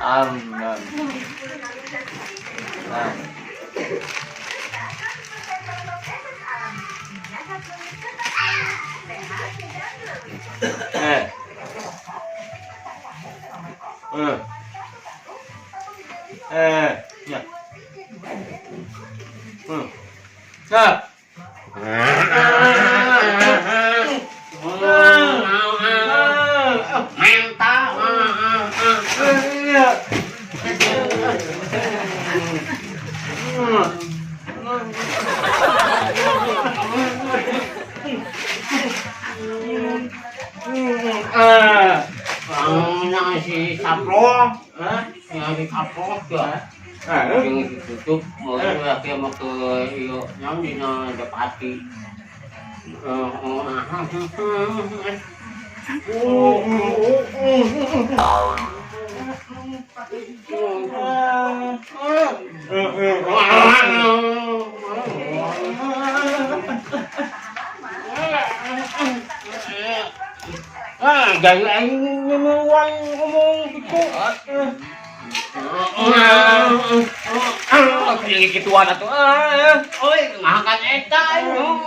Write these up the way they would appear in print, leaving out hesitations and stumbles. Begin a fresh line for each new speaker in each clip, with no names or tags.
Am am. Am. Eh. Eh. Eh, ya. Ah.
Mental.
Ah.
Yang si Sapro, yang si Sapro ya.
Ah.
Yang ditutup, mau laki mau ke iyo, yang di Depati. Ah, gaya aing ngomong ngomong gitu. Ah, pilih gituan atuh. Ah, oi, makan eta aing.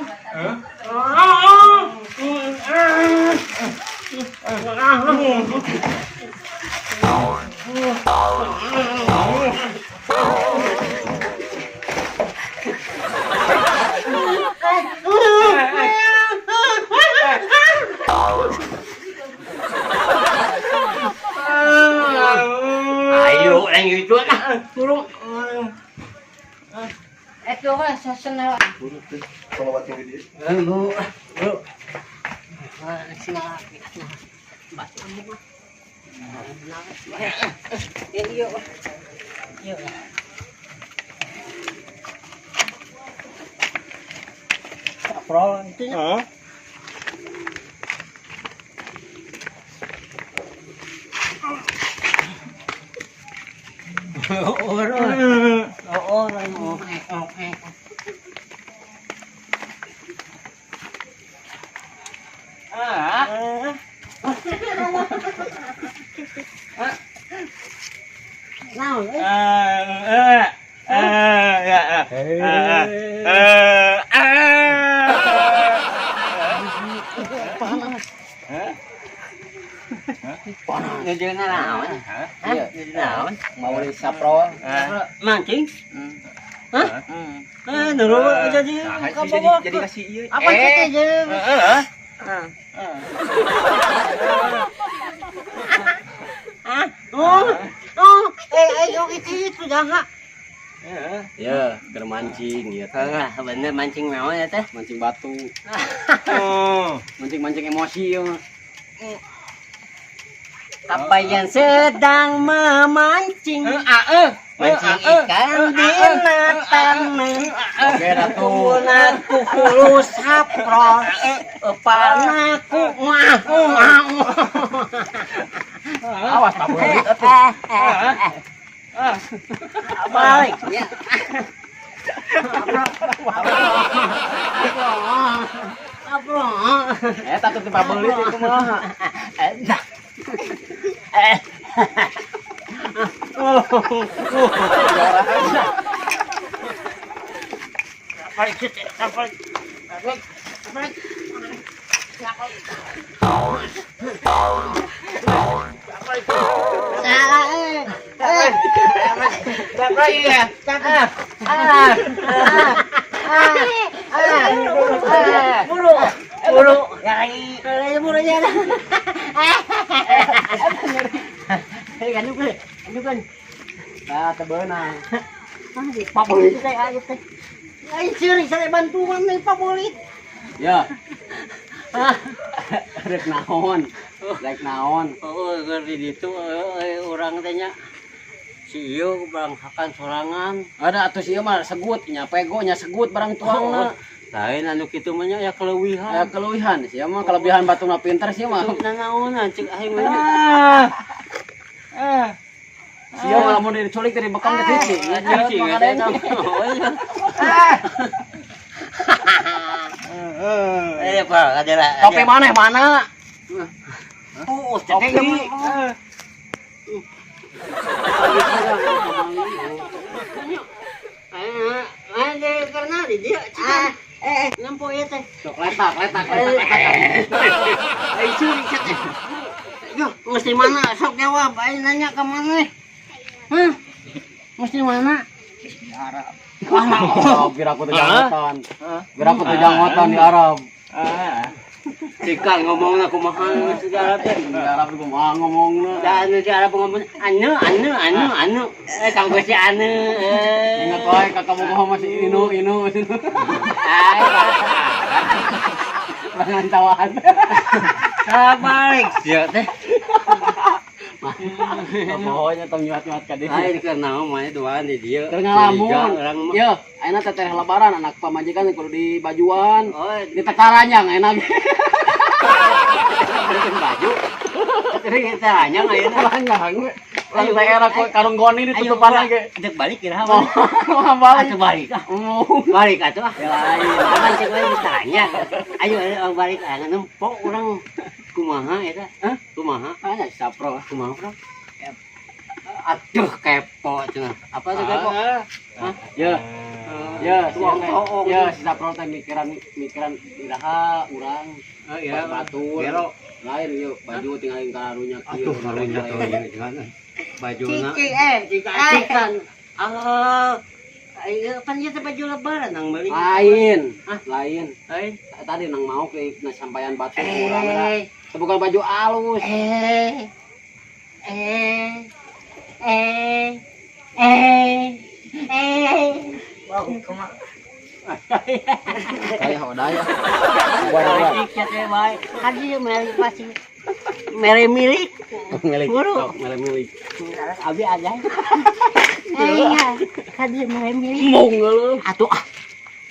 Ayo, aing gitu ah. Turun.
Eto ka sa sana.
Ayo, ayo.
Iyo. Iyo. Saprol itu.
Ah.
Oo,
Oke, oke.
Ah.
Naon eh?
Ah. Ah. Ya. Ah. Ah. Ah.
Panas.
Nuju naon?
Hah?
Nuju naon?
Mau di saprol.
Mancing? Hah? Eh, dulu jadi
Jadi jadi kasih ieu.
Apa sih teh jadi?
Ah.
Ah, oh, oh, eh, ayo itu jangan.
Ya, keur mancing ieu teh.
Ah, bener mancing naon ya teh?
Mancing batu,
Oh.
mancing-mancing emosi ieu mah.
Apa yang sedang memancing? Mancing ikan di tanah.
Oke, ratu.
Aku hulu saprol, panaku wah wah.
Awas Pak Bolit atuh.
Balik ya.
Eta tuh Pak Bolit itu mah.
Buru, buru, buru ya. Gandukeun, gandukeun.
Nah, teu beunang.
Pak Bolit teh ayo teh.
Ayo ciri saya bantuan nih Pak Bolit.
Ya. Rek naon? Rek naon?
Oh, keur di ditu urang teh nya. Si ieu baranghakan sorangan.
Ada atuh si ieu mah segut nya pego nya segut barang tuangna.
Lain anu kitu mah nya ya keleuwihan.
Aya keleuwihan si ieu mah kelebihan batuna pinter si ieu mah.
Nanaonan cek aing mah.
Ah. Ah.
Si ieu mah lamun diculik dari bekam ke titik.
Nya cicing eta. Oh iya. Eh, Pak, ada lah.
Topi maneh mana?
Oh,
Topi.
Ayo, karena di dia.
Ah, eh.
Nempo ya teh.
Sok letak, letak, letak, letak.
Eh, curi teh. Yo, mesti mana? Sok jawab. Ayo nanya ke mana? Hah? Mesti mana?
Di Arab.
Oh, biar aku tuh janggotan. Biar aku tuh janggotan di Arab.
Ah.
Cikal ngomongna kumaha geus di Arab teh.
Di Arab juga mah ngomongna.
Da anu di Arab ngomong anu anu anu anu. Eh tanggo si anu. Eh.
Ingat wae kakak bogoh masih inu inu.
Ay,
Jangan tawaan.
salah balik sia teh.
Pokoknya tong nyuat-nyuat ka dieu.
Lain keur naon mah duaan di dieu.
Keur ngalamun.
Curiga urang mah.
Yo, ayeuna teh teh lebaran anak pamajikan kudu di bajuan.
Oh,
Di tekaranyang ayeuna ge.
beliin baju. Terus kita hanya ayeuna.
Tekaranyang we. Urang daerah kok karung goni ditutupan lagi.
Dek balik kira
Mau
mah.
balik.
Atuh balik ah.
Mau.
Balik atuh ah.
Ya lain.
Aman cek wae geus tanya. Ayo ayo balik ah nempo urang kumaha eta?
Hah?
Kumaha?
Ah, sapro.
Kumaha urang? Aduh kepo cenah. Apa tuh kepo?
Ah.
Ya. Ya, si
Tuang toong.
Ya, si Sapro teh mikiran mikiran iraha urang
Oh, iya.
batur.
Gero.
Lain yuk, baju tinggalin karunya kieu.
Aduh karunya tuh gimana? Bajuna.
Cici eh.
Cika-cikan. Ah. Ayo pan ieu teh baju lebaran nang meuli.
Lain.
Hah?
Lain.
Lain.
Tadi nang mau ke na sampaian batu urang ada.
Eh.
Bukan baju alus.
Eh. Eh. Eh. Eh. Eh.
Wow, kumaha?
Kayak hodaya.
Cik teh bae. Kan ieu mere pasti mere milik.
Milik.
Buru.
Milik milik.
Abi ada.
Eh, iya. Kan dia mere milik.
Mong lu.
Atuh ah,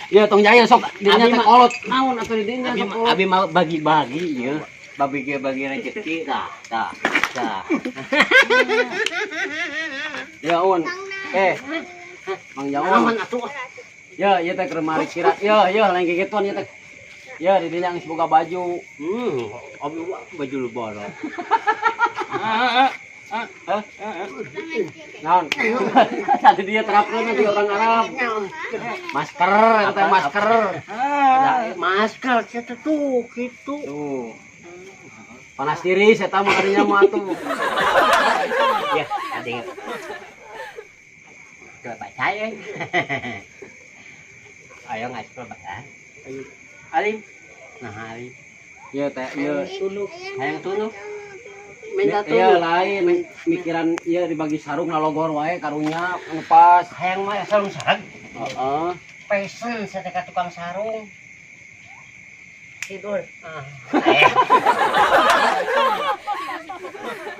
Ya tong jaya sok dinya
Abi
teh
mah-
kolot. Naon atuh di dinya
abi
sok kolot.
abi mau bagi-bagi ieu. Bagi-bagi rezeki tah tah tah.
Ya un. Eh. Mang Jaun.
Naon atuh?
Ya, ieu teh keur mari kira. Ya, ya lain kikituan ieu teh. Ya, di dinya geus boga baju.
Abi baju lebaran.
Ah. Ah.
Hah? Naon? Tadi dia terapkeun di orang Arab. Masker, eta teh masker.
Ah.
Masker sia teh tuh gitu.
Tuh. Panas tiris eta mah kadinya mah atuh.
Ya, ada yang Coba baca ya. Ayo ngasih baca. Alim. Nah, alim.
Ieu teh ieu.
Hayang tunuk. Minta
Iya
tunuk.
lain mikiran ieu dibagi sarung nalogor wae karunya anu pas.
Hayang mah sarung sarang.
Heeh.
Pesen saya ka tukang sarung.
Tidur.
Ah. Eh.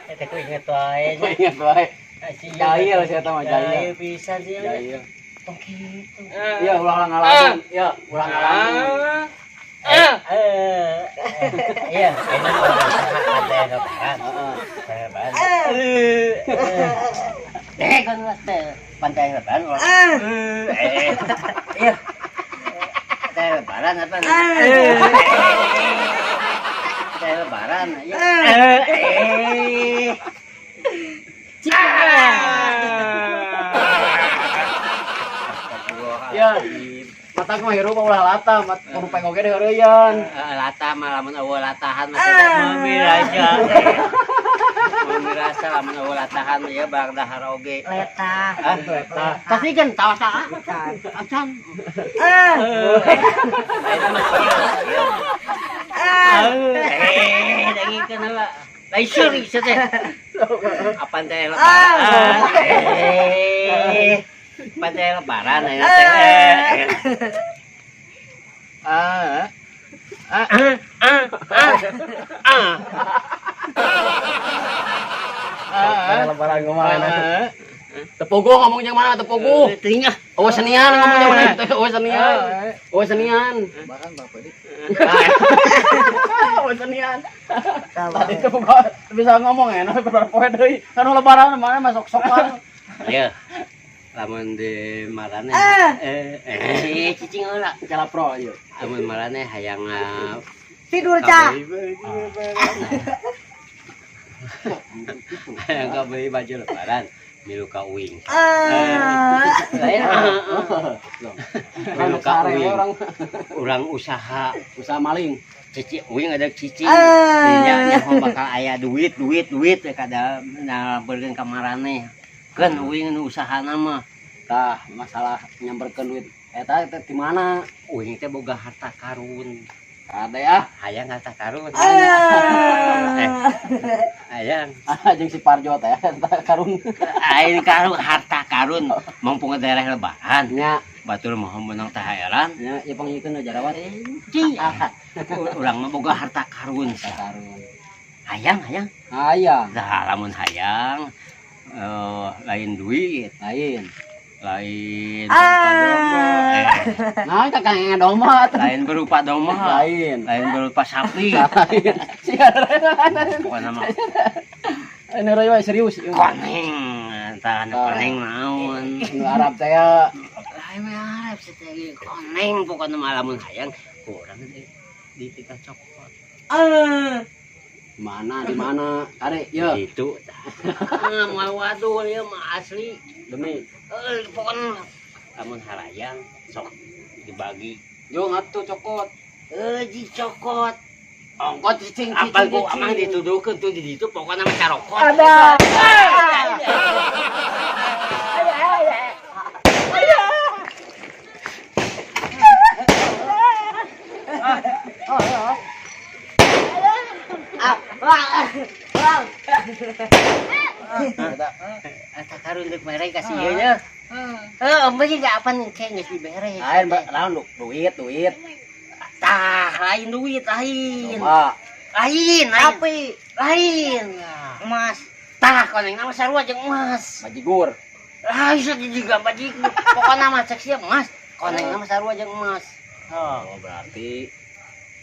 Eta ku inget wae nya.
Ingat wae.
Jahil
Jahil sia eta mah jahil.
Jahil pisan sih.
Jahil.
Tong kitu.
Iya ulah ngalaman. Iya ulah ngalaman.
Ah.
Eh, iya, ini mah orang usaha pantai lebaran.
Heeh.
Lebaran. Eh, kan mas teh pantai lebaran. orang. Eh, iya. Pantai lebaran apa? Pantai lebaran. Iya. Eh.
Ya. Mata mah hirup ulah lata, mat kudu pengoge deh heureuyan.
Lata mah lamun eueuh latahan mah teh mirasa. Mun mirasa lamun eueuh latahan mah ya barang dahar oge.
Letah.
Ah, Pasti kan tawa sa. Acan.
Eh.
Ayeuna mah kieu, kieu. Eh, dagingkeun heula. Lain seuri sia teh. Apan teh lebaran. Eh. Apan teh lebaran ayeuna teh.
Ah. Ah. Ah. Ah. Ah. Ah.
Lebaran kumaha.
Ah.
Tepogo ngomong yang mana tepogo?
Teuing ah.
Oh senian ngomong yang mana? Oh senian. Oh senian.
Bahkan Bapak ini.
Oh senian. Tadi tepogo bisa ngomong ya, nah berapa poe deui. Kan lebaran mana masuk sokan.
Ya. Lamun di marane eh cicing heula.
Calapro aja.
Lamun marane hayang
Tidur, Cah.
Hayang kabeli baju lebaran. Milu ka uing. Lain milu ka uing. Urang usaha,
usaha maling.
Cici uing ada cici. Nya nyaho bakal aya duit duit duit kada nyamperkeun ka maraneh. Keun uing nu usahana mah.
Tah, masalah nyamperkeun duit eta teh di mana?
Uing teh boga harta karun.
Ada ya.
Hayang harta karun. Hayang.
Jeung si Parjo teh harta karun.
Aing karun harta karun mumpung daerah lebaran.
Nya
batur moho meunang tahaeran.
Nya ieu pangikeun jarawat.
Cing. Urang mah boga harta karun.
Karun.
Hayang hayang.
Hayang.
Tah lamun hayang lain duit,
lain.
Lain berupa domba.
Nah, itu kan domba.
Lain berupa domba.
Lain.
Lain berupa sapi.
Lain.
Pokoknya mah.
Ini roy serius.
Koneng, entah koneng naon.
Nu Arab teh ya.
Lain Arab sih teh koneng pokoknya mah lamun hayang kurang di tika cokot.
Mana di mana? Are, ye.
Itu. Moal waduh ieu mah asli.
Demi
pokoknya lamun harayang sok dibagi.
Jung atuh cokot.
Ji cokot.
Ongkot cicing cicing.
Apa ku amang dituduhkeun tuh di ditu pokoknya mah carokot.
Ada.
Eta karun deuk mere ka si ieu nya. Heuh, embe sih apa nih kayak geus dibere.
Lain lain duit duit.
Tah, lain duit lain.
Coba.
Lain,
Sapi,
lain.
emas.
Tah, koneng nama sarua jeung emas.
Bajigur.
Ah, bisa juga bajigur. Pokona mah cek sia emas. Koneng nama sarua jeung emas.
Oh, berarti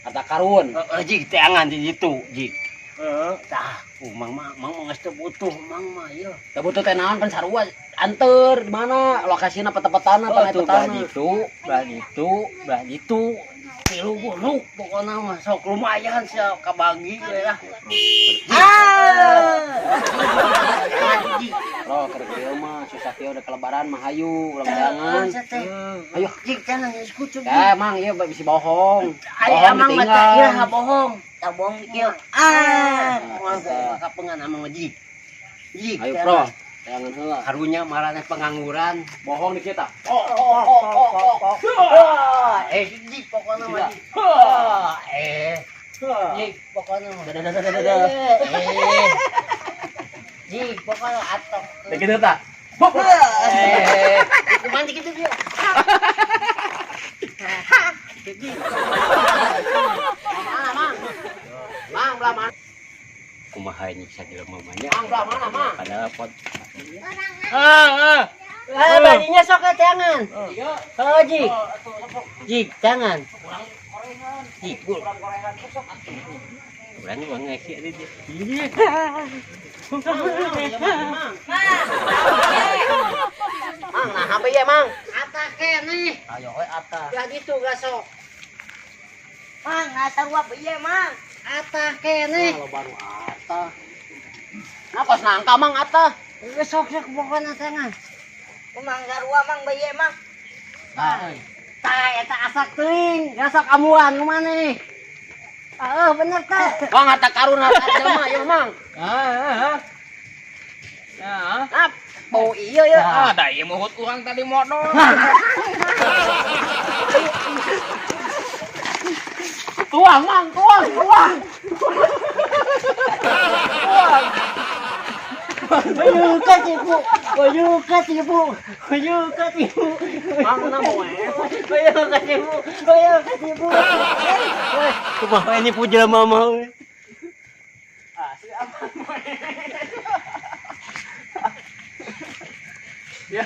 harta karun.
Heeh, jig teangan di ditu, jig. Heeh, tah, mang mah mang geus teu butuh mang mah ieu.
Teu butuh teh naon pan sarua anteur di mana lokasina peta-petana
Oh, tuh belah
panai-petana.
ditu, belah ditu, belah ditu. Tilu gunung pokona mah sok lumayan sia kabagi we lah.
Bro, keur kieu mah susah kieu udah kelebaran mah hayu urang jangan. Ayo.
Jig jangan geus kucuk.
Eh, mang ieu bisi bohong.
Ai
Bohong
amang mah
ditinggal.
teh ieu bohong.
Tak bohong kieu.
Ah, moal kapengan amang mah jig. Jig.
Ayo, Bro. Jangan heula.
Karunya marana pengangguran.
Bohong di kita.
Jig pokona mah jig. Jig pokona mah.
Dadah dadah dadah.
Jig pokona atok.
Teh kitu tah.
Kumaha kitu dia.
Mang, belah mana?
Kumaha nyiksa jelema mah nya.
Mang, belah mana, Mang?
Padahal pot. Badinya sok ke tangan. Oh, jig. Jig, tangan. Jig, urang urang ngeki di dia.
Mang, nah apa ya, Mang?
Ata keneh.
Ayo we ata.
Lah gitu gasok.
Mang, nah sarua ieu, Mang.
Ata keneh.
Kalau baru ata. Nah, kos nangka Mang ata.
Geus sok sok pokona tangan.
Mang sarua Mang ieu, Mang.
Nah,
Tah eta asak teuing, gasok amuan kumaneh. Heeh, bener teh.
Mang harta karun harta jelema ieu Mang.
Nah,
Bau iya ya.
ah, da ieu muhut urang tadi modal.
Tuang Mang, tuang, tuang.
Bayukat ibu, bayukat ibu, bayukat ibu.
Mang na moe.
Bayukat ibu, bayukat ibu. Kumaha ini puja mama we.
Asli apa moe. Ya.